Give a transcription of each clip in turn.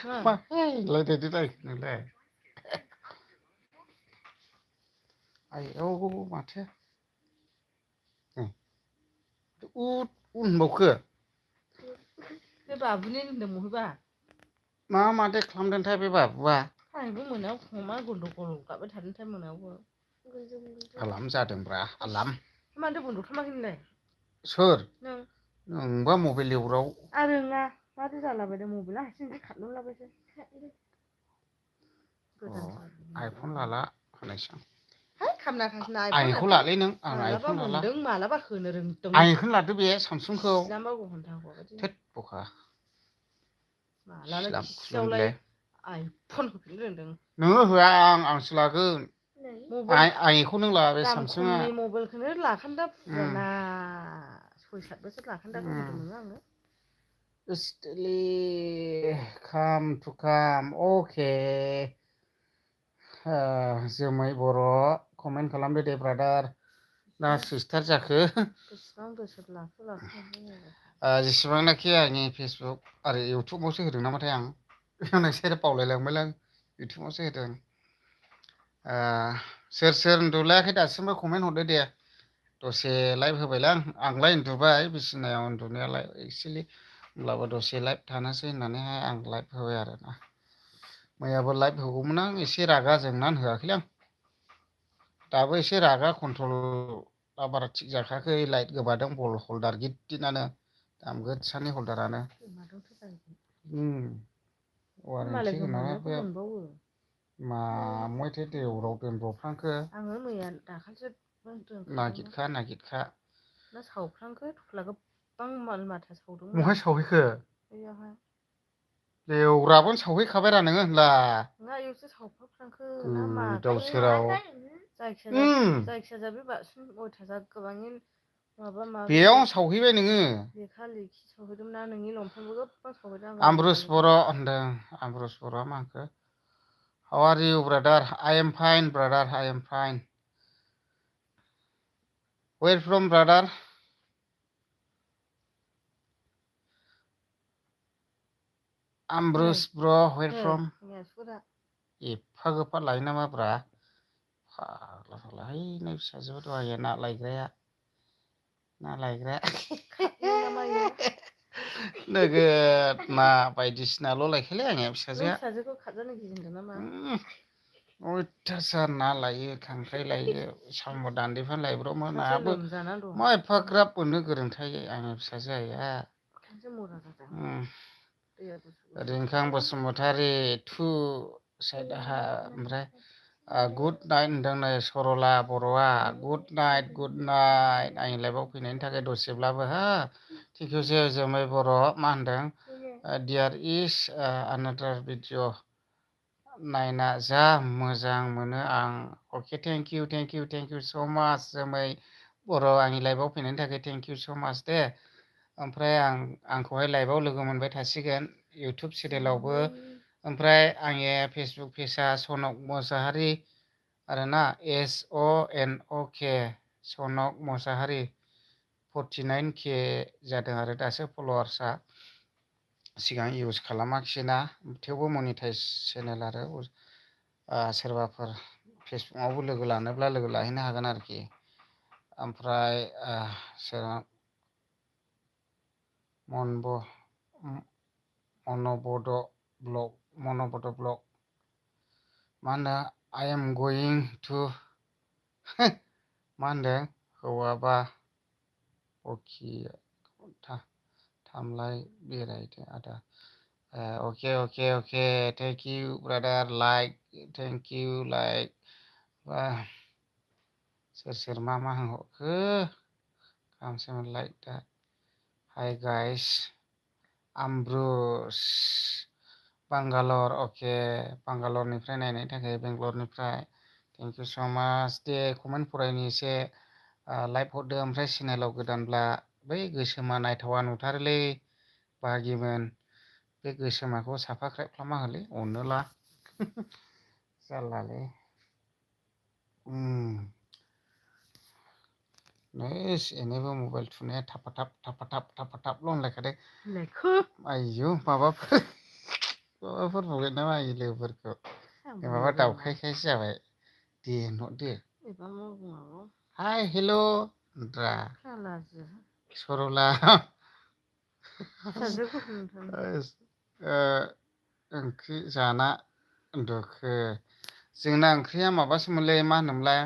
मा रायलायदो दे नोंलाय आयौ माथो उद उनबावखो बे बाबुनि होनदों बहायबा मा माथो खालामदोंथाय बे बाबुआ आंबो मोनायाव मा गन्डगल गाबबाय थादोंथाय मोनायावबो आलाम जादोंब्रा आलाम मानोथो बन्द' खालामाखै नोंलाय सोर नों नोंबा मबाइल एवराव आरो रोङा माथो जालाबायदों मबाइला हारसिंसो खारलाबायसै आइफन लाला होनायसै आं है खामनाखासना आंनिखौ लालै नों आं मालाबा आइफन लाला मोनदों मालाबा होनो रोंदों आंनिखौनो लादो बे सामसुंखौ सिलाम्बा घन्टा हरबायदि थोद बखा मालानो सिलाम खियावलाय खुलुमलाय आइफन होफिननो रोंदों नोङो होआ आंसो लागोन आंनिखौ नों ला बे दाम सामसुंआ खमनि मबाइलखौनो लाखान्दा फुराना 6-7 बोसोर लाखान्दाखौ होदों नोङो आंनो खाम टु खाम अके जोमै बर' कमेन्ट खालामदो दे ब्रादार ना सिस्टार जाखो बेसेबां बोसोर लाखो जेसेबांनाखि आंनि फेसबुक आरो इउटुबावसो होदों नामाथाय आं नोंसोर बावलायलांबायलां इउटुबावसो होदों सोर सोर उन्दुलायाखै दासिमबो कमेन्ट हरदो दे दसे लाइभ होबायलां आंलाय उन्दुबाय बिसिनायाव उन्दुनायालाय एक्सुवेलि होमब्लाबो दसे लाइभ थानोसै होननानैहाय आं लाइभ होबाय आरोना मैयाबो लाइभ होगौमोन आं एसे रागा जोंनानै होआखैलै आं दाबो एसे रागा कन्ट्रल बारा थिग जाखायाखै लाइट गोबादों बल हल्दार गिदिरानो दाम गोसानि हल्दारानो वारेन्टि गोनाङा बे मा मयथो देवराव दोनब्रबफ्रांखो आङो मैया दाखालिसो नागिरखा ना सावफ्रांखो थफ्ला गोबां माल माथा सावदोंमोन बहाय सावहैखो बैयावहाय देवराबोनो सावहैखाबाय रा नोङो होनब्ला नङा इयावसो सावफाफ्रांखो ना गोदाव माखो सोराव जायखिजाया बे बाक्सु अयथासार गोबांनि माबा माबि बेयाव सावहैबाय नोङो लेखा लेखि सावहैदोंमोन ना नोंनि लंपेन्टबो गोबां सावहैदों आं आमब्रुस बर' होनदों आमब्रुस बर'आ मा होनखो how are you brother I am fine brother I am fine where from brother आमब्रुस ब्र' वेर फ्रम एफा गोफा लायो नामा ब्रा फाग्ला फाग्लाहाय नै फिसाजोबो दहाय ना लायग्राया नोगोद ना बायदिसिनाल' लायखायोलै आंनि फिसाजोखौ खारजानो गिदों नामा अयथासार ना लायो खांख्राइ लायो साम' दान्दैफोर लायब्रबो नायाबो मा एफाग्राब बोननो गोरोंथाय आंनि फिसाजोआ रिंखां बसुमतारी थु साइदाहा ओमफ्राय गुड नाइट होनदों नै सरला बर'आ गुड नाइट आंनि लाइफआव फैनायनि थाखाय दसेब्लाबो हो थेंक इउ जोमै बर' मा होनदों डियार इज आनादार भिडिअ नायना जा मोजां मोनो आं अके थेंक इउ स' माच जोमै बर' आंनि लाइफआव फैनायनि थाखाय थेंक इउ स' माच दे ओमफ्राय आंखौहाय लाइभआव लोगो मोनबाय थासिगोन इउटुब चेनेलावबो ओमफ्राय आंनि फेसबुक पेजआ सनक मोसाहारि आरोना SONOK सनक मोसाहारि 49K जादों आरो दासो फल'वार्सआ सिगां इउज खालामाखिसैना थेवबो मनिटाइज चेनेल आरो सोरबाफोर फेसबुकआवबो लोगो लानोब्ला लोगो लाहैनो हागोन आरोखि ओमफ्राय मनबद ब्लग मा होनो आइ एम गयिं टु मा होनदों हौवाबा अके थामलाय बेरायदो आदा okay thank you brother like thank you like सोर मा होनहरखो कामसेन लाइक दा हाय गाइस आमब्रुस बांगालर अके बांगालरनिफ्राय नायनायनि थाखाय बेंगलरनिफ्राय थेंक इउ स' माच दे कमेन्ट फरायनि एसे लाइभ हरदो ओमफ्राय चेनेलाव गोदानब्ला बै गोसोमा नायथावा नुथारोलै बाहागिमोन बे गोसोमाखौ साबसक्राइब खालामना होलै अनोला जारलालै नै एनैबो मबाइल थुनाया थाफाथाबल' होनलायखादों आयौ माबाफोर माबाफोर बुंगोन नामा आंनि लोगोफोरखौ आं माबा बुंनो रोङा दावखायखायसो जाबाय दे होनहरदो एबा मा बुंनांगौ हाय हेल' होनद्रा खालासो सरला फिसाजोखौ होनथां ओंख्रि जाना उन्दुखो जोंना ओंख्रिया माबासोमोनलै मा होनोमोनलाय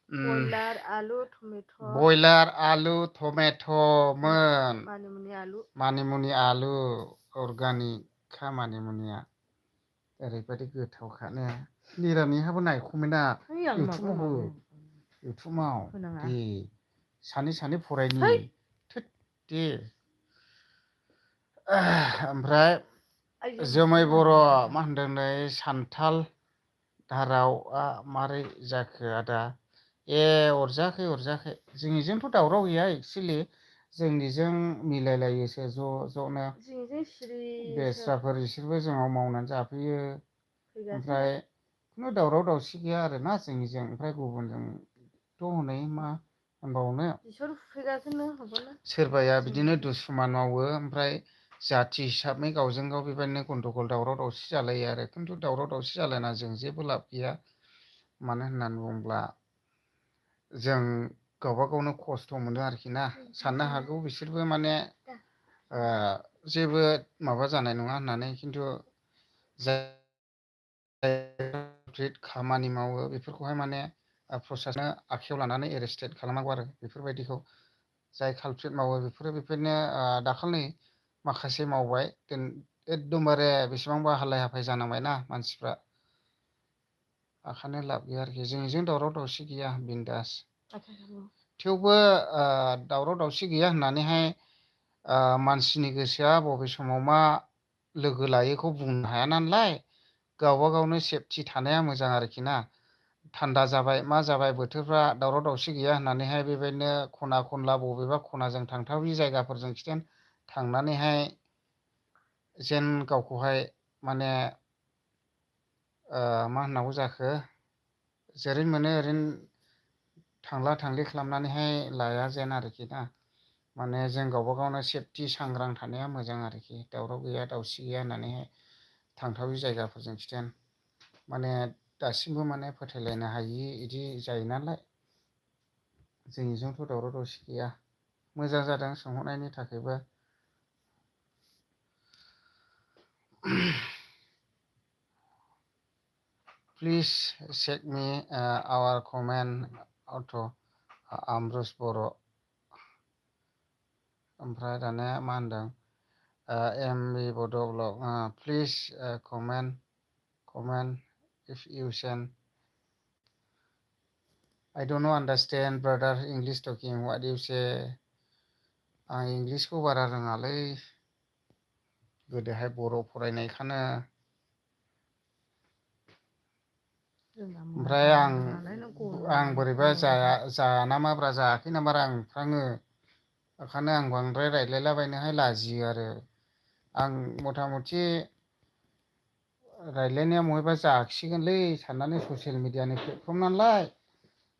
बयलार आलु टमेट' बयलार आलु टमेट'मोन मानिमुनि आलु मानिमुनि आलु अर्गानिकखा मानिमुनिया ओरैबायदि गोथावखानो निरामिहाबो नायख'मोना है आं माबा इउटुबाव हो माबा इउटुबाव होनाङा दे सानै फरायनि है थोद दे ओमफ्राय आइजो जोमै बुस्थु बर' नांगौ मा होनदों नै सान्थाल दारावआ मारै जाखो आदा ए अरजायाखै जोंनिजोंथ' दावराव गैया एक्सुवेलि जोंनिजों मिलायलायोसो ज'नो जोंजों सिरिसो बेस्राफोर बिसोरबो जोंनाव मावनानै जाफैयो फैगासिनो ओमफ्राय खुनु दावराव दावसि गैया आरोना जोंनिजों ओमफ्राय गुबुनजोंथ' हनै मा होनबावनो बिसोर फैगासिनो हबालाय सोरबाया बिदिनो दुसुमान मावो ओमफ्राय जाथि हिसाबै गावजों गाव बेबायदिनो गन्दगल दावराव दावसि जालायो आरो खिन्थु दावराव दावसि जालायना जों जेबो लाब गैया मानो होननानै बुङोब्ला जों गावबा गावनो खस्थ' मोनो आरोखि ना साननो हागौ बिसोरबो माने जेबो माबा जानाय नङा होननानै खिन्थु खामानि मावो बेफोरखौहाय माने प्रसासनो आखायाव लानानै एरेस्टेट खालामनांगौ आरो बेफोरबायदिखौ जाय कालप्रिट मावो बेफोरनो दाखालि माखासे मावबाय एकदमबारे बेसेबांबा हालाय हाफाय जानांबायना मानसिफ्रा ओंखायनो लाब गैया आरोखि जोंनिजों दावराव दावसि गैया बिन्दास थेवबो दावराव दावसि गैया होननानैहाय मानसिनि गोसोआ बबे समाव मा लोगो लायोखौ बुंनो हाया नालाय गावबा गावनो सेफटि थानाया मोजां आरोखि ना थान्दा जाबाय मा जाबाय बोथोरफ्रा दावराव दावसि गैया होननानैहाय बेबायदिनो खना खनला बबेबा खनाजों थांथावि जायगाफोरजों खिथेन थांनानैहाय जेन गावखौहाय माने मा होननांगौ जाखो जेरै मोनो ओरैनो थांला थांलि खालामनानैहाय लाया जेन आरोखि ना माने जों गावबा गावनो सेफटि सांग्रां थानाया मोजां आरोखि दावराव गैया दावसि गैया होननानैहाय थांथावि जायगाफोरजों खिथेन माने दासिमबो माने फोथायलायनो हायि बिदि जायो नालाय जोंनिजोंथ' दावराव दावसि गैया मोजां जादों सोंहरनायनि थाखायबो please check me our comment अट' आमरुस बर' ओमफ्राय दानिया मा होनदों एम बि बड' blog please comment if you send I don't know understand brother English talking what you say आं इंलिसखौ बारा रोङालै गोदोहाय बर' फरायनायखानो ओमफ्राय आं बोरैबा जाया नामाब्रा जायाखै नामाब्रा आं फ्राङो ओंखायनो आं बांद्राय रायलायलाबायनोहाय लाजियो आरो आं मथा मथि रायलायनाया बहायबा जाखिसिगोनलै साननानै ससियेल मिडियानि प्लेटफर्म नालाय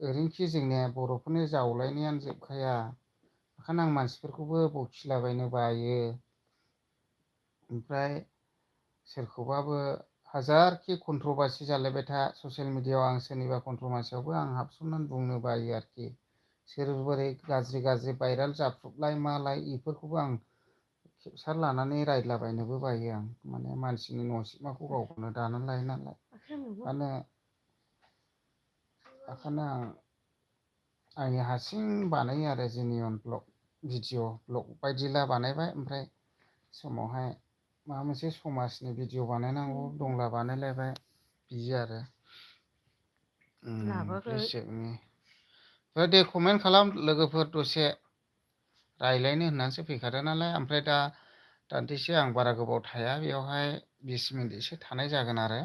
ओरैनोखि जोंनिया बर'फोरनि जावलायनायानो जोबखाया ओंखायनो आं मानसिफोरखौबो बखिलाबायनो बायो ओमफ्राय सोरखौबाबो हाजारखि कन्ट्रभारसि जालायबाय था ससियेल मिडियाआव आं सोरनिबा कन्ट्रभारसियावबो आं हाबसननानै बुंनो बायो आरोखि सोर बोरै गाज्रि भाइरेल जाफ्रुबलाय मालाय बेफोरखौबो आं केपसार लानानै रायलाबायनोबो बायो आं माने मानसिनि न'सिमाखौ गावखौनो दानानै लायो नालाय ओंखायनो आं आंनि हारसिं बानायो आरो जेनियन भिडिअ ब्लग बायदिला बानायबाय ओमफ्राय समावहाय माबा मोनसे समाजनि भिडिअ बानायनांगौ दंला बानायलायबाय बिदि आरो दे कमेन्ट खालाम लोगोफोर दसे रायलायनो होननानैसो फैखादों नालाय ओमफ्राय दा दान्दिसे आं बारा गोबाव थाया बेयावहाय 20 मिनिटसो थानाय जागोन आरो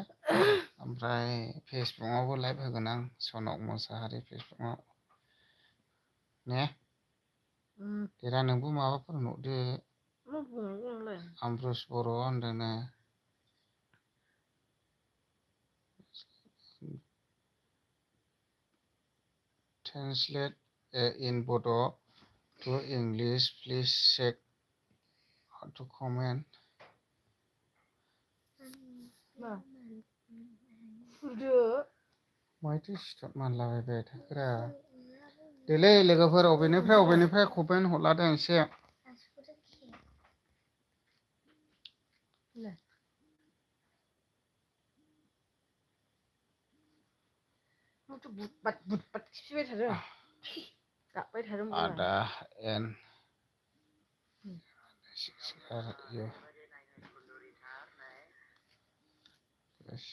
ओमफ्राय फेसबुकआवबो लाइभ होगोन आं सनक मोसाहारि फेसबुकआव ने देरा नोंबो माबाफोर होनहरदो आमरुस बर' होनदोंनो Translate in Bodo to English. Please check how to comment. मा फुदो माइथो सिथर मानलाबायबाय थाखोरा देलै लोगोफोर अबेनिफ्राय कमेन्ट हरलादों एसे ले माथो बुदबाद खिफिबाय थादों गाबबाय थादों बुवा आदा N you yes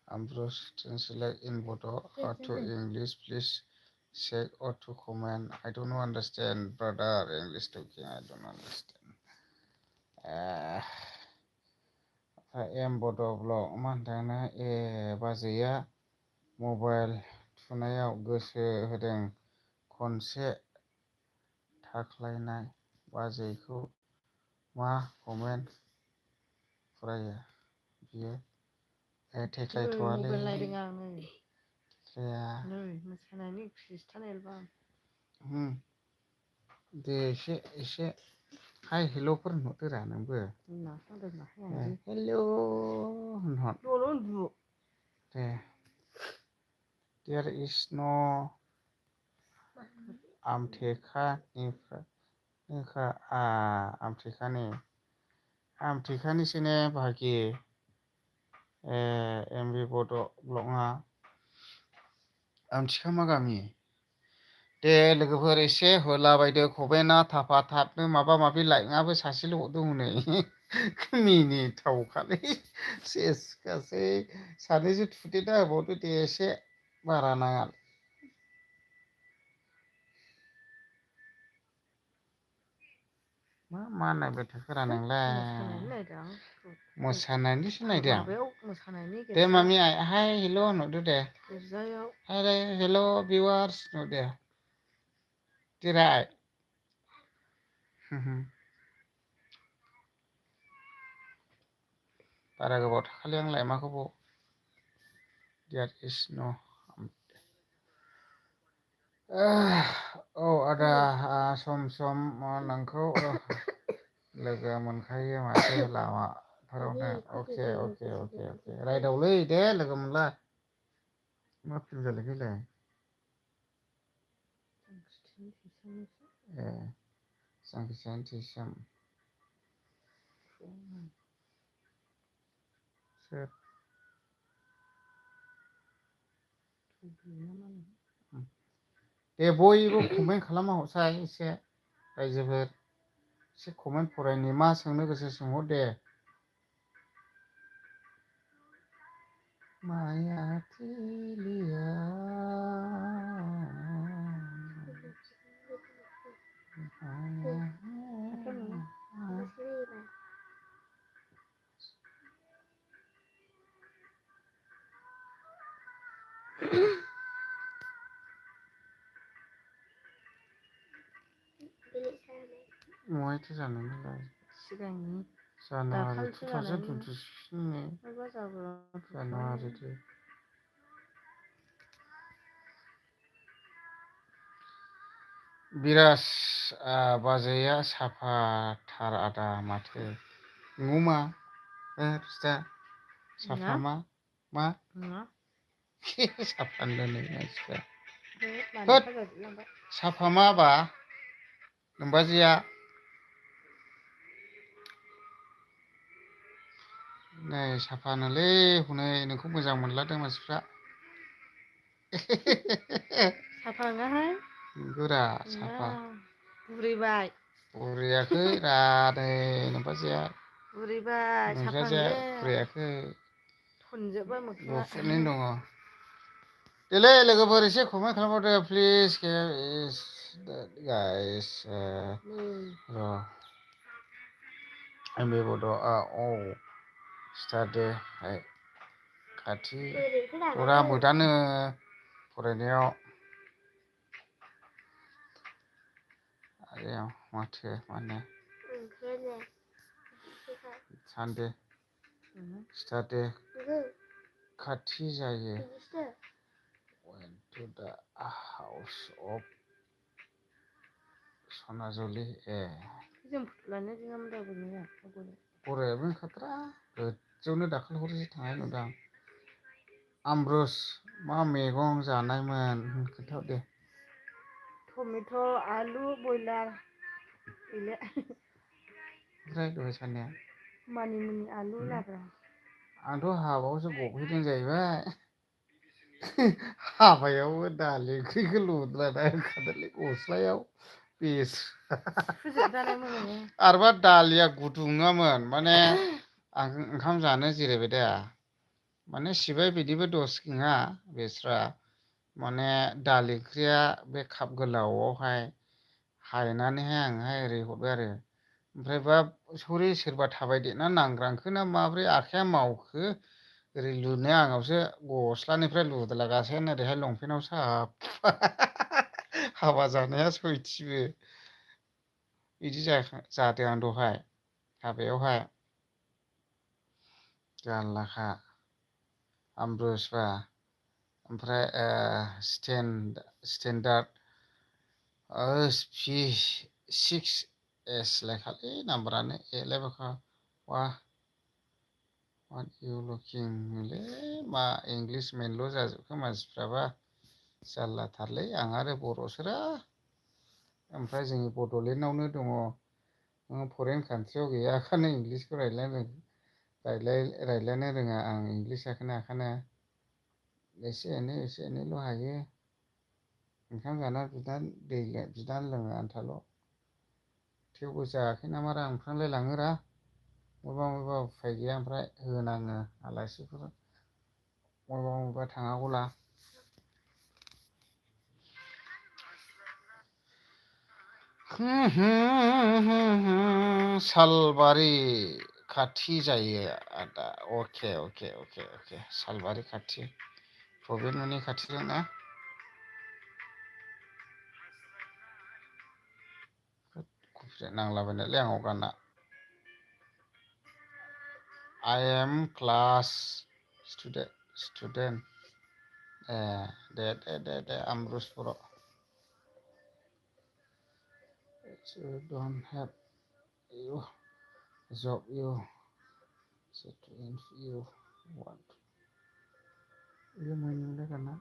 Ambrose translate in Bodo to English please check or to comment I don't understand brother English talking I don't understand em Bodo blog मानदाना बाजैया मबाइल थुनायाव गोसो होदों खनसे थाख्लायनाय बाजैखौ मा कमेन्ट फरायो बियो थेख्लायथ'वालै मबाइल नायदों आं नै थेख्लाया नै मोसानायनि खृष्टान एलबाम दे एसे हाय हेल'फोर होनहरदोरा नोंबो हेल' होनहर दल' उन्दु दे देर इज न' आमथेखानिसो ने बाहागि एमबि बड' ब्लगआ आमथिखा मा गामि दे लोगोफोर एसे होलाबायदो कमेन्टआ थाफा थाबनो माबा माबि लाइकआबो सासेल' हरदों हनै मिनिथावखालै सेस गासै सानैसो थुदेरना होबावदो दे एसे बारा नाङा मा नायबाय थाखोरा नोंलाय मोसानायनिसो नायदों माबायाव मोसानायनि दे गिर्जा मामि हाय हेल' होनहरदो दे गिर्जायाव हाय हेल' भिउवार्स होनहरदो देराय बारा गोबाव थाखालै आंलाय मा गोबाव देट इज न' औ आदा सम सम नोंखौ लोगो मोनखायो माथो लामाफोरावनो अके राइटआवलै दे लोगो मोनला मा फिल्म जालायखोलाय ए जांखिसेन थैसोम सोर दे बयबो कमेन्ट खालामना हरसाय एसे रायजोफोर एसे कमेन्ट फरायनि मा सोंनो गोसो सोंहर दे मायाथिलिया महायथो जानो नोंलाय सिगांनि जानुवारि दाखालिसो जानायनि 2026 जानुवारि बिराज बाजैया साफाथार आदा माथो न'आव मा फिथा साफा मा साफा होनदों मानसिफ्रा साफा मा बा नोमबाजैया नै साफानोलै हनै नोंखौ मोजां मोनलादों मानसिफ्रा साफा नङाहाय गोरा साफा बुरैबाय बुरियाखै रा नै नोमबाजैया बुरैबाय साफा नोमजाजैया नोले बुरियाखै थनजोब्बाय मोखाङा गुफुरैनो दङ देलै लोगोफोर एसे कमेन्ट खालामहरदो प्लिज गाइस र' एमबि बड'आ स्टाडि खाथि जरा मोदानो फरायनायाव आरो माथो माने सानदे स्टाडि खाथि जायो went to the house of सनाजुलि जों फुथुलानो रोङामोन दा बोरैबा बरायाबो ओंखारथारा खाथियावनो दाखालि हरसे थांनाय नुदों आं आमब्रुस मा मैगं जानायमोन खोन्थाहरदे टमेट' आलु बयलार गैला ओमफ्राय दहाय साननिया मानिमुनि आलु लाब्रा आंथ' हाबायावसो गफैदों जाहैबाय हाबायावबो दालि ओंख्रिखौ लुद्रायना होखादोंलै गस्लायाव बेस फोजोबजानायमोन नोङो आरोबा दालिया गुदुङामोन माने आं ओंखाम जानो जिरायबाय दा माने सिबाय बिदिबो दस गैया बेस्रा माने दालि ओंख्रिया बे काप गोलावआवहाय हायनानैहाय आंहाय ओरै हरबाय आरो ओमफ्राय बा सरि सोरबा थाबायदेरना नांग्रांखो ना माब्रै आखाइया मावखो ओरै लुनाया आंनावसो गस्लानिफ्राय लुद्लागासेनो ओरैहाय लंपेन्टाव साबफा हाबा जानाया सयथिबो बिदि जादों आं दहाय हाबायावहाय जारलाखा आमब्रुसबा ओमफ्राय स्टेन्डार्ड पि 6S लेखालै नाम्बारानो एलाय बखा वा वाट इउ लुकिं लै मा इंलिस मेनल' जाजोबखो मानसिफ्राबा जारलाथारलै आं आरो बर'सोरा ओमफ्राय जोंनि बड'लेण्डआवनो दङ फरेन कान्ट्रियाव गैया ओंखायनो इंलिसखौ रायलायनो रोङा आं इंलिस हाखानो एसे एनैल' हायो ओंखाम जाना दै बिनानै लोङो आन्थाल' थेवबो जायाखै नामा रांफ्रांलाय लाङोरा मबेबा उफाय गैया ओमफ्राय होनाङो आलासिफोर मबेबा थाङागौला सालबारि खाथि जायो आदा अके सालबारि खाथि प्रबिनमोननि खाथिजों ना नांलाबायनायलै आंनाव गानना I am class student Day आमब्रुस Bodo' don't have you job you you want iya mainnya karena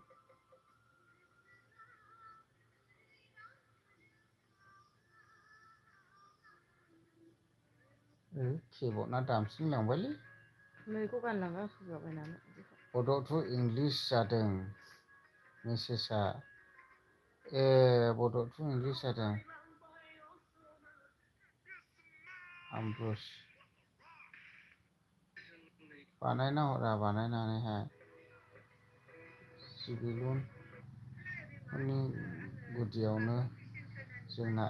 keyboardना दामसिनलांबायलै नैखौ गानलाङा फैबायनानै बड'थ' इंलिस जादों मेसेजआ बड'थ' इंलिस जादों आमब्रुस बानायना हरा बानायनानैहाय सिभिलुननि गुदियावनो जोंना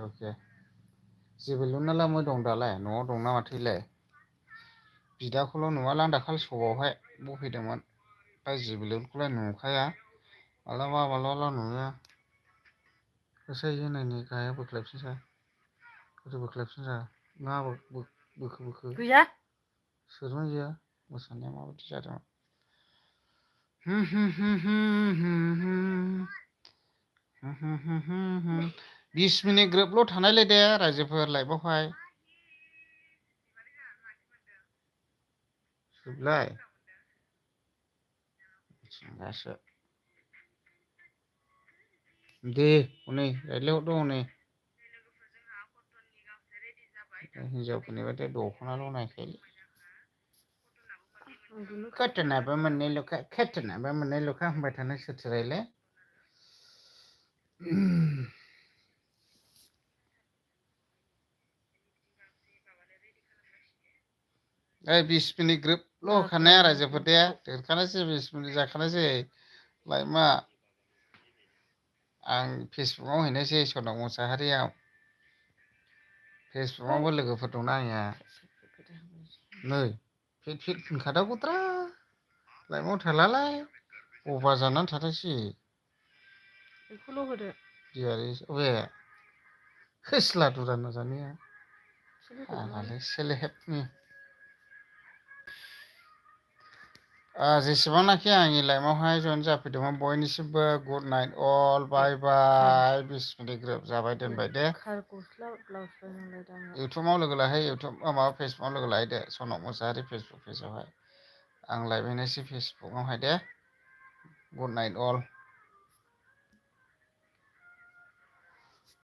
अके जिबिलुनालाय मै दं दालाय न'आव दंना माथोलाय बिदाखौल' नुवालां दाखालि सकावहाय बफैदोंमोन ओमफ्राय जिबिलुनखौलाय नुखाया मालाबाल' नुयो होसोयो नै गाहाया बोख्लायफिनसै ओरै बोख्लायफिनसै ना बोखो गैया सोरमोन गैया मोसानाया माबायदि जादों 20 मिनिट ग्रोबल' थानायलाय दे रायजोफोर लाइफआवहाय जोबलाय गासो दे हनै रायज्लायहरदो हनै हिनजावफोरनि बाथाय दख'नाल' नायखायोलै खोथनाबो मोननैल'खा होनबाय थानाय सोरथो रायलाय 20 मिनिट ग्रोबल' होखानाया रायजोफोर दे देरखानायसै 20 मिनिट जाखानायसै लाइमा आं फेसबुकाव हैनोसै सनक मुसाहारियाव फेसबुकावबो लोगोफोर दंना आंनिया नै फिट होनखादावबोद्रा लाइफआव थालालाय अभार जानानै थाथोंसै बेखौल' होदो बे होस्ला दुरा जानाया हालालै सेलेहेबनि जेसेबांनाखि आंनि लाइफआवहाय जइन जाफैदोंमोन बयनिसिमबो गुड नाइट अल बाय बाय 20 मिनिट ग्रोब जाबाय दोनबाय दे खार गस्ला ब्लाउस बायनांलायदों आंहा इउटुबाव लोगो लाहै इउटुब माबा फेसबुकाव लोगो लाहैदो सनक मोसाहारि फेसबुक पेजावहाय आं लायबायनोसै फेसबुकावहाय दे गुड नाइट अल